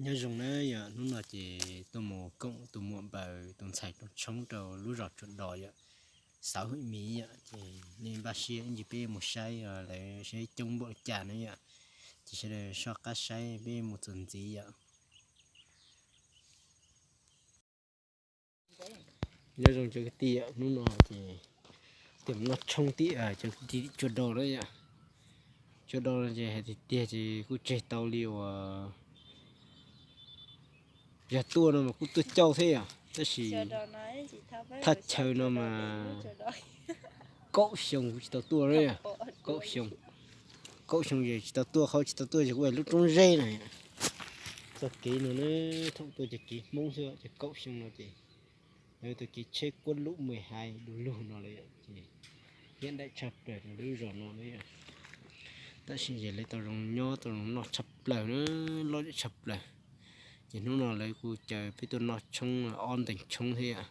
Nyob zoo na yom, hnub no ces tuaj mus koom tus muam npaws tus ntxhais rooj tshoob rau lub zos Tsuas Dos yom, xauv hwm miv yom, ces nej npaj siab ib ntsis peb mus saib lawv saib coob npaum li cas na yom, ces sawv daws soj qab saib peb mus txuas ntxiv yom. Nyob zoo cov kwv tij, hnub no ces tias noj tshoob tim cov kwv tij Tsuas Dos na yom. Tsuas Dos no ces hais tiag tiag ces kuj tseg tau li uas yog tuaj no mas kuj tuaj cauj thiab yom, tab sis thaj chaw no mas kaum xyoo kuv tsis tau tuaj na yom. Kaum xyoo, kaum xyoo ces tsis tau tuaj, qhov tsis tau tuaj ces kuj lub roob zeb na. Txoj kev no na, thaum tuaj ces kev Hmoob xwb, ces kaum xyoo no ces lawv tus kev tsheb kuab lub me hais du lug no lawm ces hiab daim tshaj plaws rau lub zos no na. Tab sis ces lawv tau zoo nyob tau zoo noj tshaj plaws na, loj tshaj plaws. Ces hnub no lawv kuj caw peb tuaj noj tshoob ob ntees tshoob thiab yom.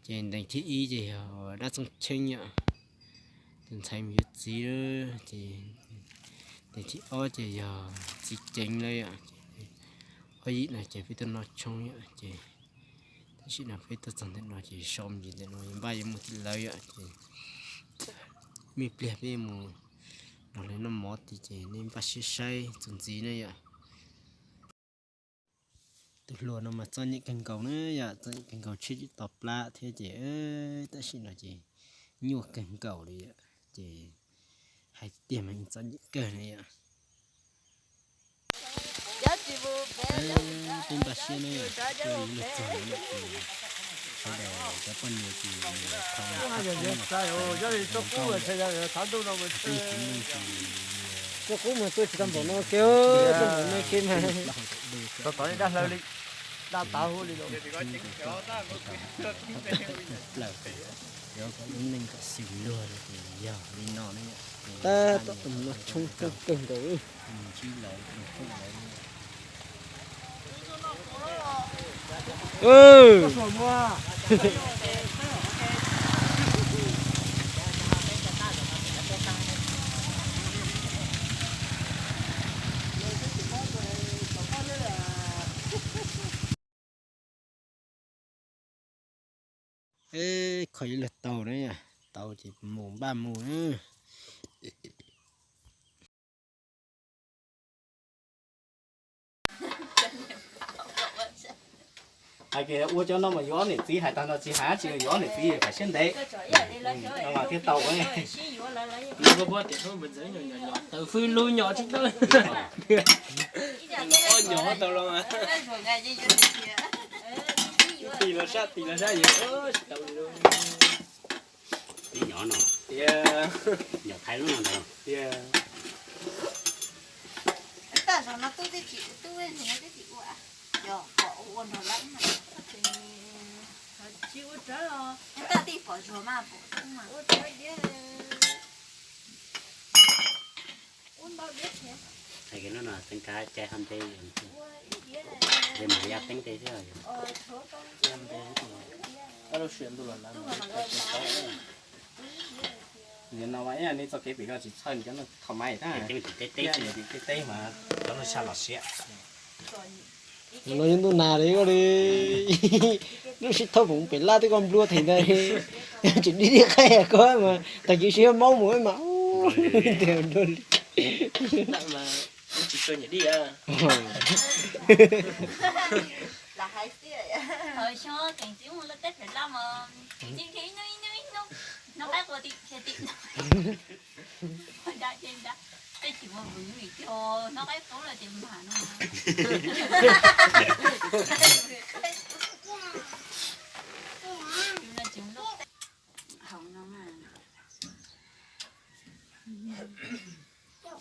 Ces ntees thib ib ces yog dab Txooj Cheeb yom, tus ntxhais mus yuav txiv, ces ntees thib ob ces yog txiv ceev lawm yom. Ob yim no ces peb tuaj noj tshoob yom, ces tam sim no peb tuaj txog ntawm no ces so me ntsis ntawm no npaj yuav mus tim lawv yom, ces me pliag peb mus nrog lawv noj mov tid ces nej npaj siab saib txuas ntxiv na yom. Tus hluas no mas txom nyem kawg nkaus na yom, txom nyem kawg nkaus, tshiab tsis tau plab thiab ces tam sim no ces nyuaj kawg nkaus li yom, ces hais tiag mas txom nyem kawg na yom. Peb npaj siab na yom, tuaj yuav luag txog lawm ces sawv daws cov poj niam ces thaum tsis muaj ces tsis tau npaum no ke, tsis tau npaum no ke mas. Tom tom daj hlaw li, daj tav huv li. Plaws, yuav kom lub neej kom xws luag no ces yog li no ne. Tab tom tus no tshoob kawg kawg nkaus. Kho ib lwg tau na, tau ces mus npaj mus na. Hais tias ua cov no mas yuav ob niam txiv, hais tag no tsis hais dab tsi, yuav ob niam txiv faib siab ntev. Mas thiaj tau. Tawv fwj lug nyom tsis tau. Ob nyom tau los mas. Tis los sab, tis los sab, tsis tau li. Nyom no, nyom thaiv lub no ntag. Tsis ua rab, tij pom zuag mas pom ua rab diab. Hais no no txeev kav cai hov npe, npe mas ya teeb te thiab. Nim no mas ib yam li txoj kev pem ko tsis txhawj cov no thaum mas, teb teb mas cov no xya los siav. No yog ntuj nag li ko li. Lub sij thauj pem laj twb ko nplua theem ntawd, tseem dib dib qaib ko mas tag kis sib maub mus mas. Tsis tshua nyiam dib. Hais xwb, thaum xyoo kev txiv mus laj teb pem laj mas, txiv nrhiav ib hnub ib hnub ib hnub, hnub qaib qua tim, tim da ce da, tej chim ua vwm vim tias hnub qaib qub lawm tias mam no.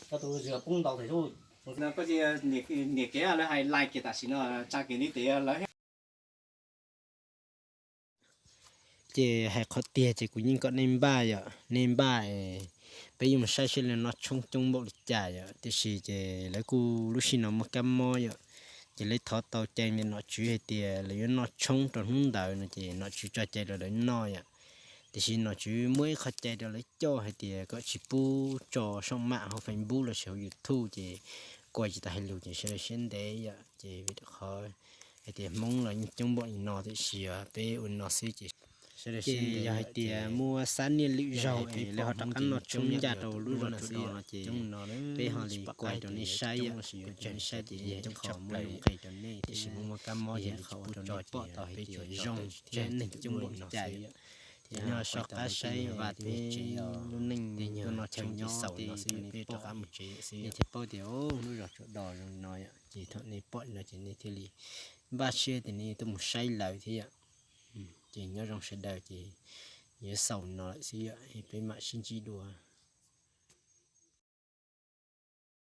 Tus zws poob ntau tes, niam kev lawv hais lais kiag tam sim no tsa kiag li tes lawv. Ces hais qhov tiag ces kuv yeej kom nej npaj yom, nej npaj, peb yuav mus saib seb lawv noj tshoob coob npaum li cas yom. Tiam sis ces lawv kuj lub sij no muaj kab mob yom, ces lawv thov tau cai ntawm nom tswv hais tias lawv yuav noj tshoob rau hnub ntawd no ces nom tswv tso cai rau lawv noj yom. Tiam sis nom tswv muab ib qho cai rau lawv coj hais tias kom tsis pub tso saum mam hauv Facebook los sis hauv YouTube ces kuaj tsis tau hais lus ces sawv daws siab ntev yom. Ces vim rau qhov hais tias Hmoob los yeej coob npaum li no tiam sis peb ua no xwb ces sawv daws siab ntev. Yog hais tias muaj xab niaj lwm zaug es lawv ho rov qab noj tshoob ncaj rau lub zos Tsuas Dos no ces peb ho li kuaj rau nej saib yom, kuaj rau nej saib ces yog ib qho muaj lus nqis rau nej tiam sis muaj muaj kab mob yog li tsis pub tso ces peb tsuas zoo thiab neeg coob npaum li no xwb yom. Ces nyob so qab saib vaj tsev, lub neej tej nyuag no tshoob ces xaus no xwb, peb rov qab mus tsev xwb yom. Thiaj paub tias lub zos Tsuas Dos zoo li no yom, ces thaum nej pom li no ces nej thiaj li npaj siab tias nej tuaj mus saib lawv thiab yom. Ces nyob zoo sawv daws ces yuav xaus no lawm xwb yom, peb mam sib ntsib dua.